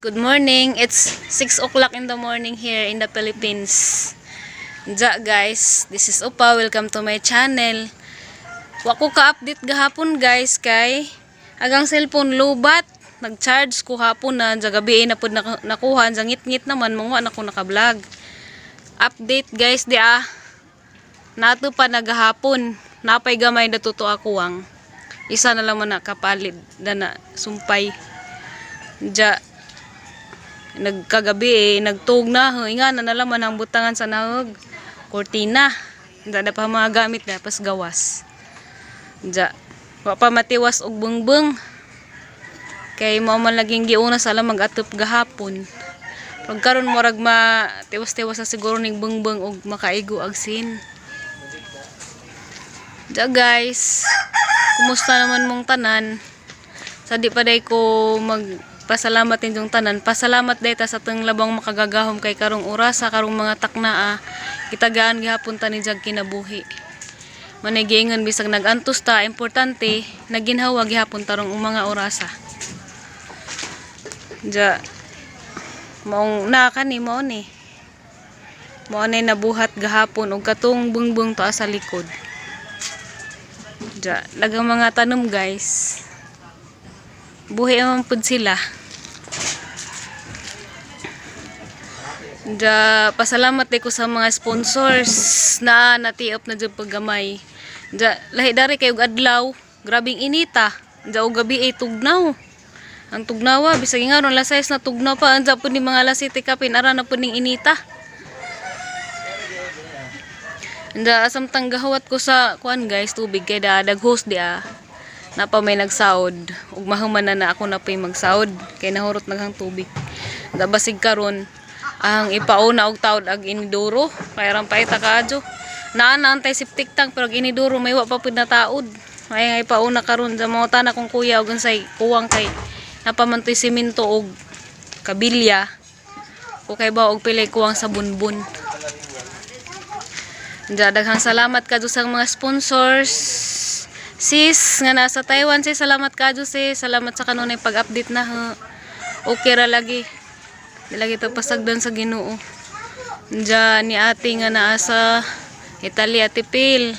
Good morning. It's 6 o'clock in the morning here in the Philippines. Ja guys, this is Opa. Welcome to my channel. Wa ko ka-update gahapon, guys, kay agang cellphone lubat. Nag-charge ko hapon na, ja gabi na pud nakuha, ja ngit-ngit naman mga na ko naka-vlog. Update, guys, di ah. Nato pa nagahapon. Napay gamay na tuto ako ang. Isa na lang man nakapalit na sumpay. Ja nagkagabi eh, nagtug na, inga na nalaman ang butangan sa nahog kortina. Hindi na pa mga gamit na pas gawas. Ja, wa pa matiwas og bungbung. Kay mao man laging giuna sa alam mag-atop gahapon. Pagkaron murag ma tiwas-tiwas sa siguro ning bungbung og makaigo ag sin. Ja guys, kumusta naman mong tanan? Sa di pa day ko magpasalamat ninyong tanan. Pasalamat day ta sa teng labang makagagahom kay karong orasa, karong mga takna ah, kitagaan gihapon ta ni jag kinabuhi. Manay giingon, bisag nag-antos ta, importante naginhawa gihapon tarong mga orasa. Ja maong na kani mao ni. Mao nay nabuhat gahapon og katong bungbung to sa likod. Ja, daghang mga tanom, guys. Buhi man pud sila. Ja, pasalamat ko sa mga sponsors na natiop na jud paggamay. Ja, lahi dari kay og adlaw, grabing inita. Ja og gabi ay tugnaw. Ang tugnawa, bisag nga ron alas 6 na tugnaw pa, anja pud ni mga alas 7 kapin ara na pud ning inita. Anja samtang gahawat ko sa kuan, guys, tubig kay da daghos di ah. Napa may nagsaod ug mahuman na na ako na pay magsaod kay nahurot naghang tubig. Da basig karon ang ipauna og taod ag inidoro kay ran pa ita kaadyo. Naa na antay septic tank pero ag inidoro may wa pa pud na taod. May nga ipauna karon sa mga tana kong kuya og unsay kuwang kay napaman toy semento og kabilya o kay ba og pilay kuwang sa bunbun. Diya, daghang salamat kadto sa mga sponsors. Sis, nga nasa Taiwan, sis, salamat kadto, sis. Salamat sa kanunay pag-update na. Ha. Okay ra lagi. Di lagi to pasagdan sa Ginoo. Diya, ni ate nga naa sa Italy, Ate Pil.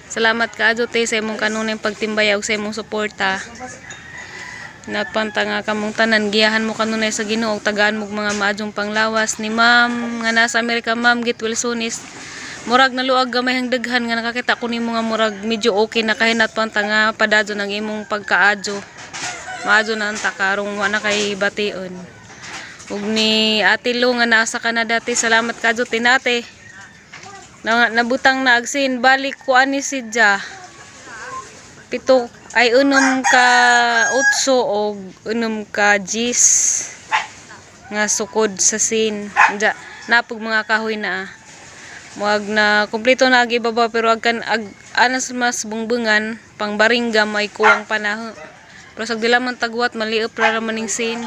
Salamat kaadto te sa imong kanunay pagtimbaya ug sa imong suporta. Napanta nga kamong tanan giyahan mo kanunay sa Ginoo ug tagaan mo og mga maadjong panglawas ni ma'am nga nasa Amerika, Ma'am Git Wilsonis. Murag naluag gamay ang daghan nga nakakita ko nimo nga murag medyo okay na kahinat panta nga padadyo ng imong pagkaadyo. Maadyo na ang takarong wa na kay bation. Ug ni Ate Lu nga nasa Canada, te, salamat kadyo tinate. Na, nabutang na agsin balik ko ani si Ja. Pito ay unom ka otso og unom ka gis nga sukod sa sin. Ja, napog mga kahoy na ah. Muag na kumpleto na ag ibabaw pero ag kan ag anas mas bungbungan pang baringga may kuwang panaho. Pero sa dila man tagwat maliop ra raman ning sin.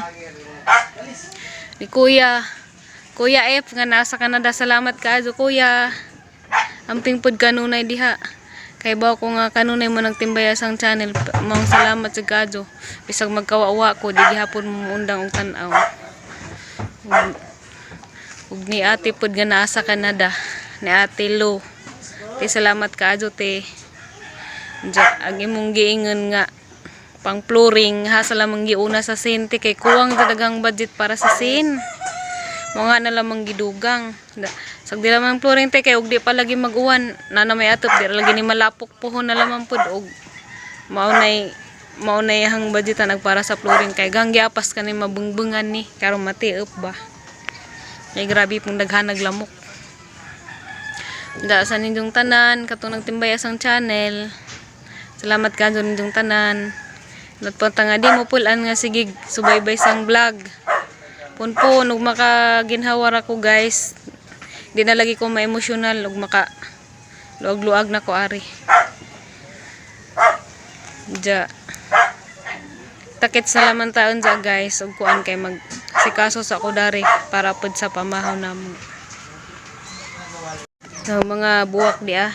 Ni Kuya Kuya F nga nasa Canada, salamat kaadyo, Kuya. Amping pud kanunay diha. Kay baw ko nga kanunay mo nagtimbaya sang channel. Maong salamat sa kaadyo. Bisag magkawawa ko di gihapon mo undang og tan-aw. Ug ni ate pud nga naa sa Canada, ni Ate Lo. Te, salamat kaadyo, te. Diya, ang imong giingon nga pang flooring ha sa lamang giuna sa sin te kay kuwang sa daghang budget para sa sin. Mga na lamang gidugang. Sag di lamang flooring te kay og di pa lagi mag-uwan na na may atop di ra lagi ni malapok pohon na lamang pud og mao nay hang budgetan ag para sa flooring kay gang giapas kani mabungbungan ni karon matiop ba. Kay grabe pong daghanag lamok. Da sa ninyong tanan katong nagtimbaya sang channel. Salamat kadto ninyong tanan. Nagpunta nga di mo pulan nga sige subaybay sang vlog. Punpon ug makaginhawa ra ko, guys. Di na lagi ko ma-emotional ug maka luag-luag na ko ari. Ja. Takit sa laman taon ja, guys, ug kuan kay mag sikaso sa ako dari para pud sa pamahaw namo. So, mga buwak di ah.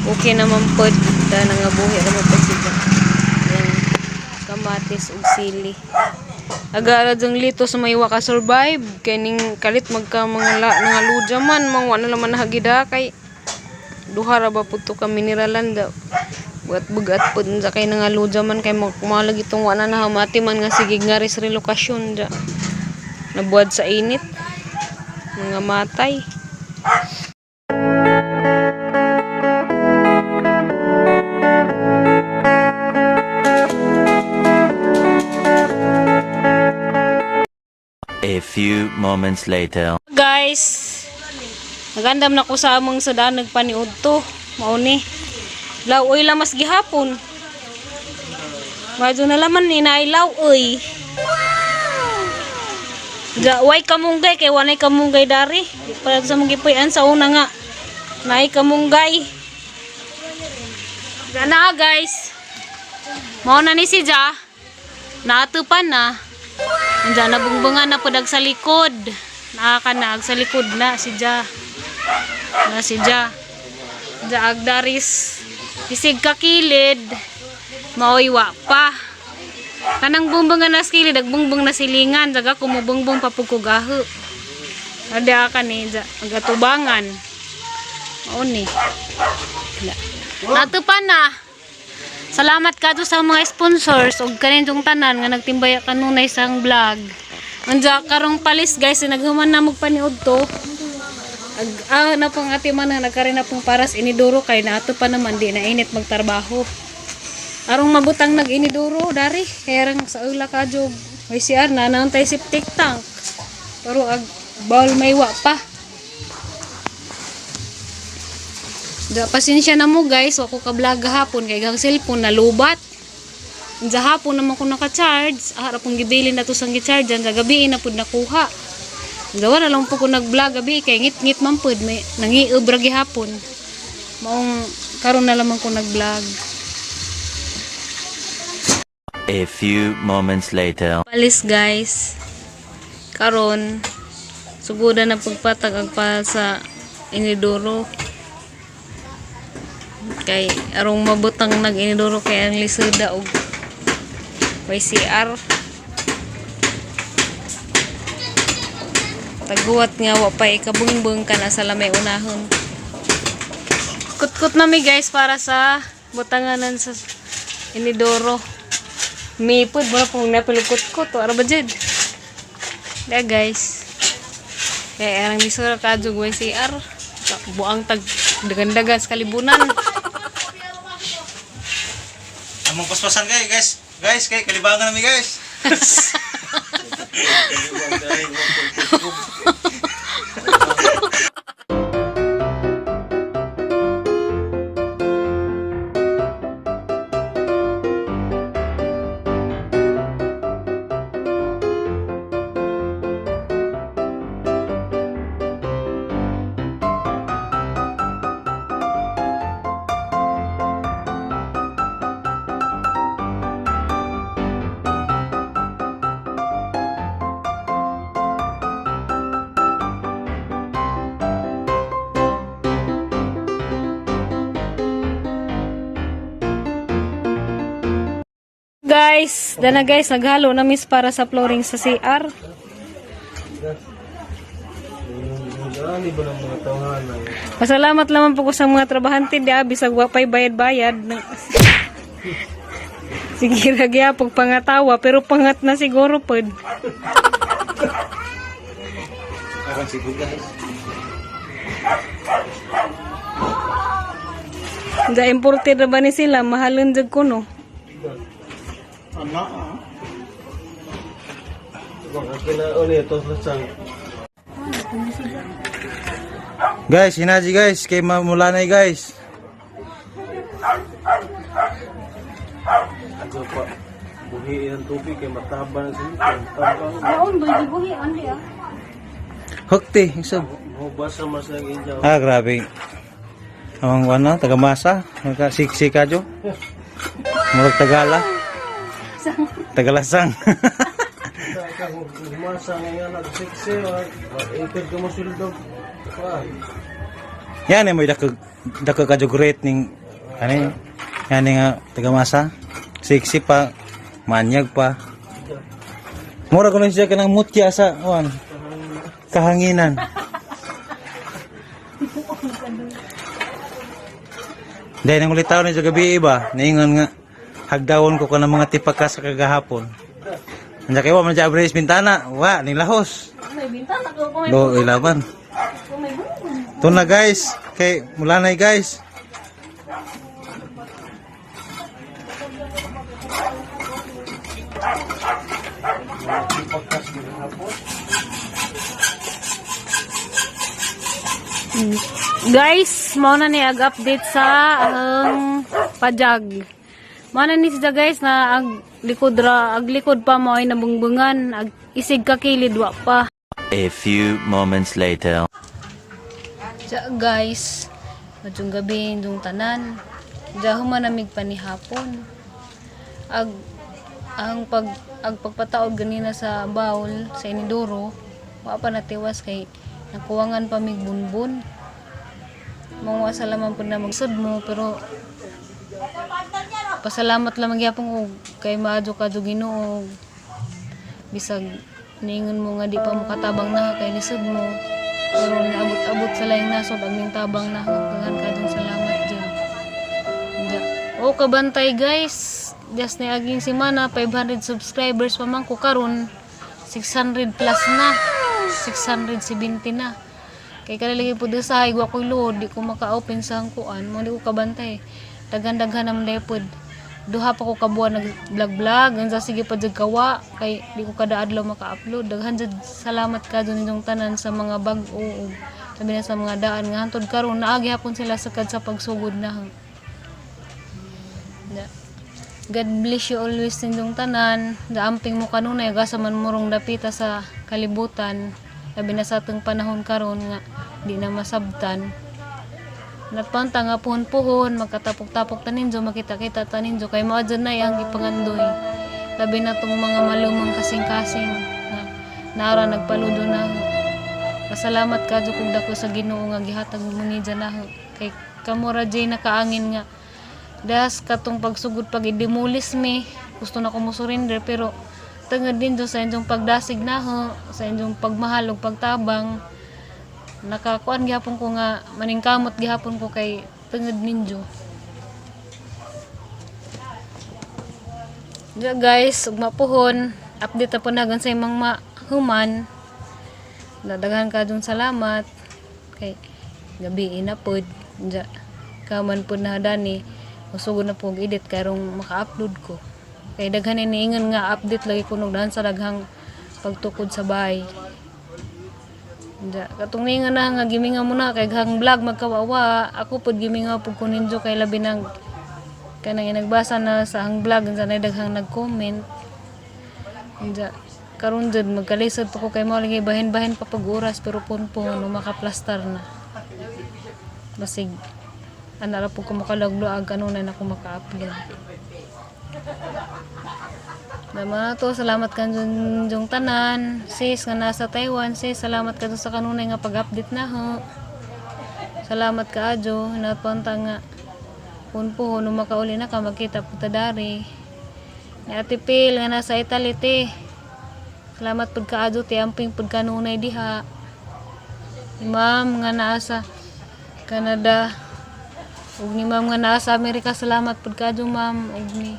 Okay naman pod. Da nangabuhi ra mo pa siya. Yan. Kamatis ug sili. Agara jang lito sa may waka survive kay ning kalit magka mga la, nga luja man mangwa na laman nahagida kay duha ra ba pud to ka mineralan da bugat bugat pud unsa kay nangaluja man kay malag itong wa na nahamati man nga sige nga res relokasyon da nabuad sa init mga matay. A few moments later. Guys, nagandam na ko sa among sa nagpaniud to. Mao ni. Law oy lamas gihapon. Madyo na laman ni nailaw oy. Ja, way kamunggay kay wanay kamunggay dari. Para sa mong gipuy-an sa una nga. Naay kamunggay. Ja na guys. Mao na ni si Ja. Naatupan na. Andiyan nabungbungan na pudag sa likod. Nakakanag sa likod na si Ja. Na si Ja. Ja agdaris. Isig kakilid. Maoy wa pa. Kanang bungbungan na sa kilid, agbungbung na silingan. Jaga kumubungbung papukugaho. Ada ka ni Ja. Agatubangan. Mao ni. Natupan na. Salamat kadto sa mga sponsors ug kanindong tanan nga nagtimbaya kanunay sang vlog. Anja karong palis guys, naghuman na mo paniud to. Ag ah, na pong ati man nga nagkari na pong paras iniduro kay naato pa naman di na init magtrabaho. Arong mabutang nag iniduro dari kay rang sa ula ka job. May CR na naantay septic tank. Pero ag bawal may wa pa. Da, pasensya na mo guys, wa ko ka vlog hapon kay gang cellphone nalubat. Sa hapon naman ko naka-charge, ah, ra pong gibilin na to sang gi-charge sa gabi na pud nakuha. Gawa na lang po ko nag-vlog gabi kay ngit-ngit man pud may nangiub ra gihapon. Maong karon na lamang ko nag-vlog. A few moments later. Palis guys. Karon sugoda na pagpatag ang pa sa inidoro. Kay arong mabutang nag inidoro kay ang lisuda og YCR. Taguwat nga wa pa ikabungbong ka na sa lamay unahon. Kutkut na mi guys para sa butanganan sa inidoro. Mipod mo na pong napilukot ko to. Ara ba jud? Da guys. Kaya arang lisura ka jug YCR. Buang tag dagan-dagan sa kalibunan. Among paspasan kay guys. Guys, kay kalibangan nami guys. Guys, dana guys, naghalo na miss para sa flooring sa CR. Pasalamat lamang po ko sa mga trabahante di bisag wa pay bayad-bayad. Sige ra gyapon pangatawa pero pangat na siguro pod. Aron si guys. Da imported ra ba ni sila mahalon jud kuno. Guys, hinaji guys, kay mamulanay guys. Buhi ang tubig kay mataba na sila. Mataba. Naon ba gibuhi andi ah. Hukti, isog. Hubas sa mas nang injaw. Ah, grabe. Amang ano, tagamasa, nagka siksika jo. Murag Tagala. Tagalasang. Humasa nga nagsikse. Ikad ka mo sildo. Yan eh, may dako dako ka jo great ning ano yun? Yan nga tagamasa. Sexy pa, manyag pa. Mura ko lang siya kanang mutya sa kuan. Kahanginan. Dahil nang ulit ni sa gabi iba, niingon nga hagdawon ko kanang mga tipaka sa kagahapon. Anja kay wa man siya abri bintana, wa ning lahos. May bintana ko kung may Do ilaban. kung may bungbong. Ito na guys, kay mula na guys. Guys, mao na ni ag-update sa ang pajag. Mao na ni siya guys na ag likod ra, ag likod pa mo ay nabungbungan, ag isig ka kilid wa pa. A few moments later. Siya guys, madyong gabi indong tanan. Diya humanamig pa ni hapon. Ag ang pag ag pagpataod ganina sa bawl sa inidoro, wa pa natiwas kay nakuwangan pa mig bunbun. Mangwa sa laman po na magsud mo pero pasalamat lamang gyapon ko kay maadyo kadyo Ginoo. Bisag niingon mo nga di pa mo katabang na kay lisod mo. Pero naabot-abot sa laing nasod ang ning tabang na daghan kadtong salamat jud. Ja. O kabantay guys, just ni aging semana 500 subscribers pa man ko karon 600 plus na. 670 na. Kay kada lagi pud sa wa ko'y load, di ko maka-open sa ang kuan, mo di ko kabantay. Daghan-daghan naman dahil pod. Duha pa ko ka buwan nag vlog-vlog, unsa sige pa jud kawa kay di ko kada adlaw maka-upload. Daghan jud salamat ka jud ninyong tanan sa mga bag-o ug sabi na sa mga daan nga hantod karon naa gihapon sila sakad sa pagsugod na. Na. God bless you always ninyong tanan. Daamping mo kanunay gasa man murong dapita sa kalibutan. Labi na sa atong panahon karon nga di na masabtan. Natpanta nga puhon-puhon, magkatapok-tapok ta ninyo, makita-kita ta ninyo, kay mao dyan na ang gipangandoy. Labi na tong mga malumang kasing-kasing na nara nagpaludo na. Pasalamat ka jud kog dako sa Ginoo nga gihatag mo ni dyan na. Kay kamo ra jay nakaangin nga das katong pagsugod pag i-demolish mi gusto na ko mo surrender pero tungod din sa inyong pagdasig na ho, sa inyong pagmahal ug pagtabang nakakuan gihapon ko nga maningkamot gihapon ko kay tungod ninyo. Ja guys, ug mapuhon, update na po nagan sa imong mahuman. Dadaghan ka dun salamat kay gabi na pod. Ja kaman pod na dani usugod na po og edit karong maka-upload ko. Kay daghan ni niingon nga update lagi ko daan sa daghang pagtukod sa bahay. Ja, katong ninga na nga giminga mo na kay hang vlog magkawawa ako pod giminga pud ko ninyo kay labi nang kanang nagbasa na sa ang vlog unsa na daghang nag-comment. Ja, karon jud magkalisod pa ko kay mao lagi bahin-bahin pa pag oras pero pun-pun no makaplastar na. Basig ana ra pud ko makalagluag kanunay na ako maka-upload. Naman to, salamat ka dun yung tanan. Sis, nga nasa Taiwan, sis, salamat ka dun sa kanunay nga pag-update na ho. Salamat ka, Adjo. Napunta nga. Punpo, nung makauli na ka, magkita po ta dari. Ni Ate Pil, nga nasa Italy, te. Salamat pud ka, Adjo, te. Amping pud kanunay diha. Ni Ma'am, nga naa sa Canada. Ug ni Ma'am nga naa sa Amerika, salamat pud ka, Adjo, ma'am. Ug ni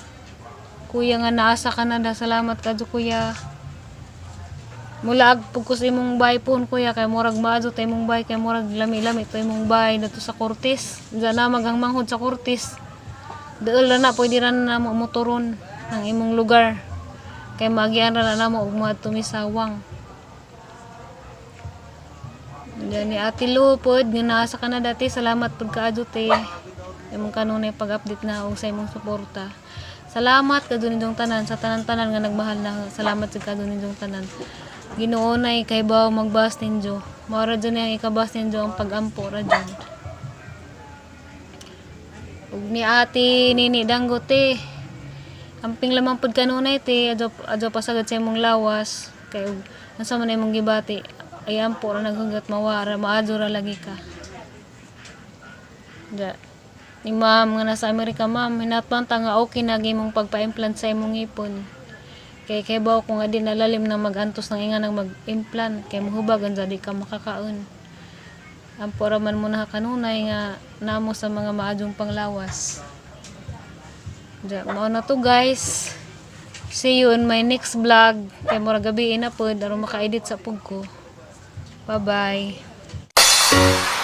Kuya nga naa sa Canada, salamat kadyo kuya. Mula ag pugkos imong bay pohon kuya kay murag maadto ta imong bay kay murag lami-lami to imong bay dato sa Cortes. Diyan na maghang manghod sa Cortes. Dool ra na pwede ra na mo motoron ang imong lugar. Kay maagian ra na namo og moadto mi sawang. Diyan ni Ate Lu pod nga naa sa Canada te, salamat pud kaadto te. Imong kanunay pag-update na og sa imong suporta. Salamat kadto ninyong tanan sa tanan-tanan nga nagmahal na. Salamat sa kadto ninyong tanan. Ginoo nay kay baw magbas ninyo. Mao ra jud ang ikabas ninyo ang pagampo ra jud. Ug ni Ate Nini Dangote. Amping lamang pud kanunay te, adyo adyo pasagad sa imong lawas kay ug unsa man imong gibati ay ampo ra naghugat mawara maadyo ra lagi ka. Ja. Ni ma'am nga nasa Amerika, ma'am, hinatman ta nga okay na imong pagpa-implant sa imong ngipon. Kay kay baw ko nga di nalalim na mag-antos ng inga nang mag-implant kay mohubag ang di ka makakaon. Ampo ra man mo na kanunay nga namo sa mga maadjong panglawas. Ja, mao na to, guys. See you in my next vlog. Kay mura gabi na pod aron maka-edit sa pug ko. Bye-bye.